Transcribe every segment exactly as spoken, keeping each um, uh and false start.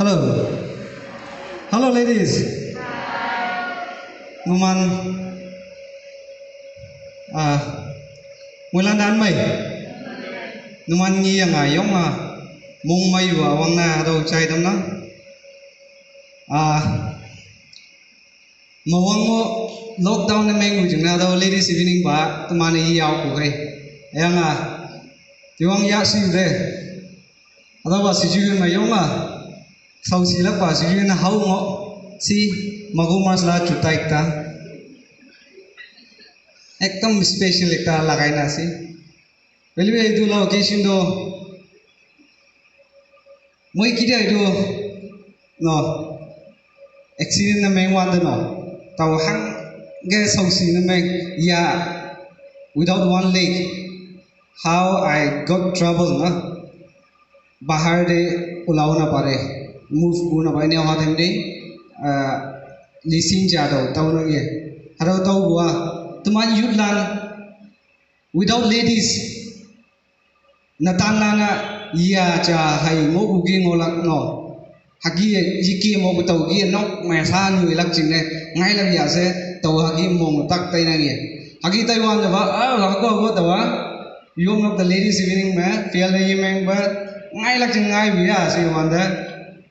Hello. Hello, ladies. Numan. Ah, mulan dan mai. Numan ngi yang ayong ah. Mung mai wa wang na do chai dam na. Ah, mawang mo lockdown na meng ujing na do ladies evening ba. Teman i yau ku kai. Yang ah. Tiwang ya si de. Ado ba si ju ma yong ah. Sau silak ba si yun hau ngo si magu mas la chutai ta. Ekdam special ekta lagai na si. Beli be itu la occasion do. Moi kida itu no accident na meng wan do no. Tau hang ge sau si na meng ya without one leg. How I got trouble na. Bahar de ulau na pare, move ku na pare ne ha them de, ah, lisin ja do tau na ye. Haro tau bua, teman youth lan without ladies. Natan lana ya cha hai mo ku ki ngolak no. Hagi ye, yiki mo ku tau ki nok mai sa ni lak ching ne. Ngai lak ya se, tau hagi mo tak tai na ye. Hagi Taiwan le ba, ah, hako hako tau ah. Yom nok the ladies evening ma, fail na ye meng ba, ngai lak ching ngai bi ya, si wan da,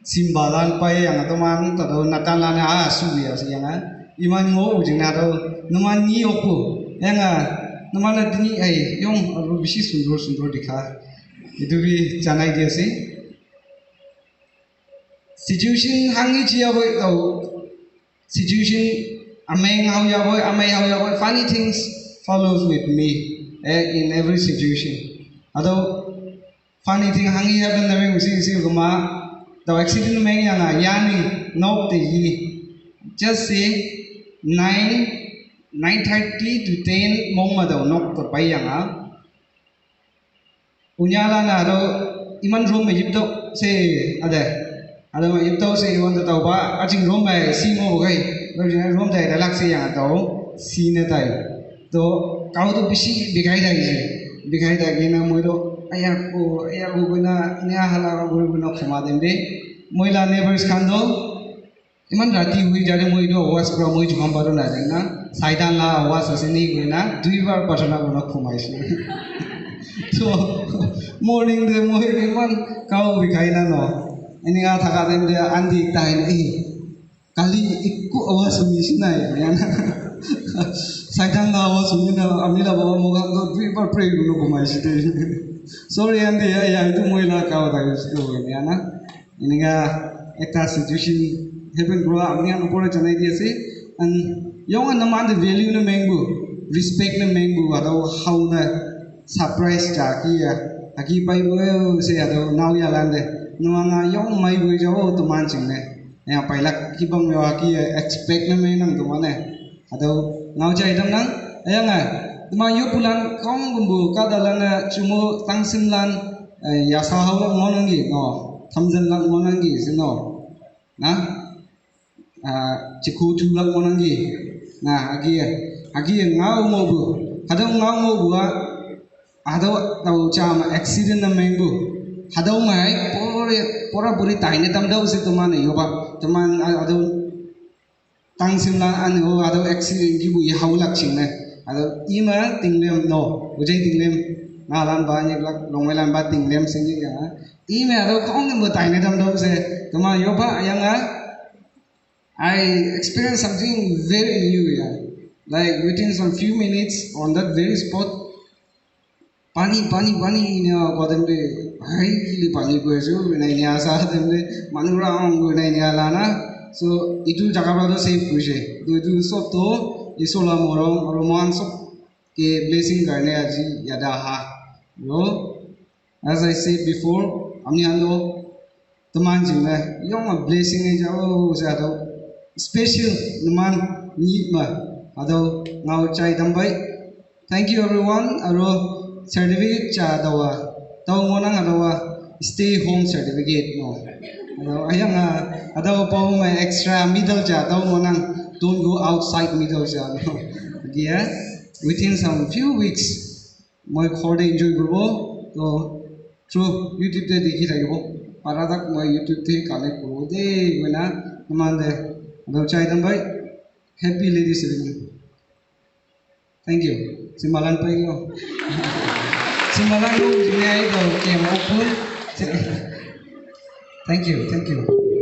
simbalan pa ye yang to man, to do natan la na, ah, su bi ya, si yang ah, iman ngo u jing na do, numan ni oku, yang ah, numan na dini ai, yom, aru bisi sundor sundor dikha, itu bi chanai dia si. Situation hangi chia boy tau, situation ameng hau ya boy, ameng hau ya boy, funny things follows with me, eh, in every situation. Ado funny thing hangi happen na meng si si kuma, the accident meng yang ah, yani nok te yi. Just say nine, nine thirty to ten mong ma do nok te pai yang ah. Unyala na do iman room me yip do se ade. Ado me yip do se iwan do tau ba, aching room me si mo bo kai. Lo jina room dai da lak se yang tau si ne tai. To kau do bisi bigai dai se. Bigai dai na moi do aya ko, aya ko na nya hala ko na khoma dem de. Moi la neighbors khan do. Iman rati hui jare moi do awas pura moi jukam baro na jeng na. Saitan la awas ase ni koi na. Dui bar patana bona khumai su. So morning de moi iman kau bikai na no. Ini nga thaka dem de andi tai na eh. Kali ikku awas huni sinai ya na. Saitan la awas huni na amila baba moga do dui bar pray guno khumai su de. Sorry andi ya ya itu moi la kau tai su ya na. Ininga ekta situation happen kura ami khan upor te janai di ase. And yong an naman the value na mengbu, respect na mengbu, ado how na surprise cha ki ya, aki pai bo se ado nau ya lande. Nuanga yong mai bo jao to man ching ne. Ya pai lak ki bang yo aki expect na meng nang to mane. Ado ngau chai dam nang, ayang ah, tuma yo pulan kong bumbu ka dalan na chumo tangsim lan, eh, yasa hau lak ngonang gi, no, thamzen lak ngonang gi, sino, na, ah, chiku chu lak ngonang gi, na, agi, agi ngau mo bu, hadau ngau mo bu ah, hadau tau chama accident na meng bu, hadau mai, pore, pora puri taine tam dau se tuma ne yo ba, tuma, ah, hadau tang sim la an ho ado accident ki bu i hau lak ching ne. Ado ima tinglem no. Ujai tinglem. Nga lan ba nyek lak long mai lan ba tinglem sing ya. Ima ado kong mo tai ne dam dam se. Tama yo ba yang ah. I experienced something very new ya. Like within some few minutes on that very spot, pani, pani, pani ine koa time te, hai, kile pani koi ase, ine ine asa time te, manu pura ong koi ine ine ala na. So, itu jaga pura toh save kurise. To itu sob toh, Isor la morom, aru mohan sob ke blessing karne aji yate aha. Bro, as I said before, ami khan toh Taman jing na, yong a blessing e jao se ado. Special numan need ma, ado ngau chai dambai. Thank you everyone. Aro certificate cha dawa. Tau ngonang adawa stay home certificate no. Ado ayang a, ado pau ma extra medal cha tau ngonang, don't go outside medal cha no. Dia, within some few weeks, moi ghor te enjoy kuribo. To through YouTube te dikhi thakibo. Para dak mo YouTube te kale ko de wena namande do chai dan bai. Happy Ladies Evening. Thank you. Simalan pai yo. Simalan ko jini ai do ke mo pun. Thank you, thank you.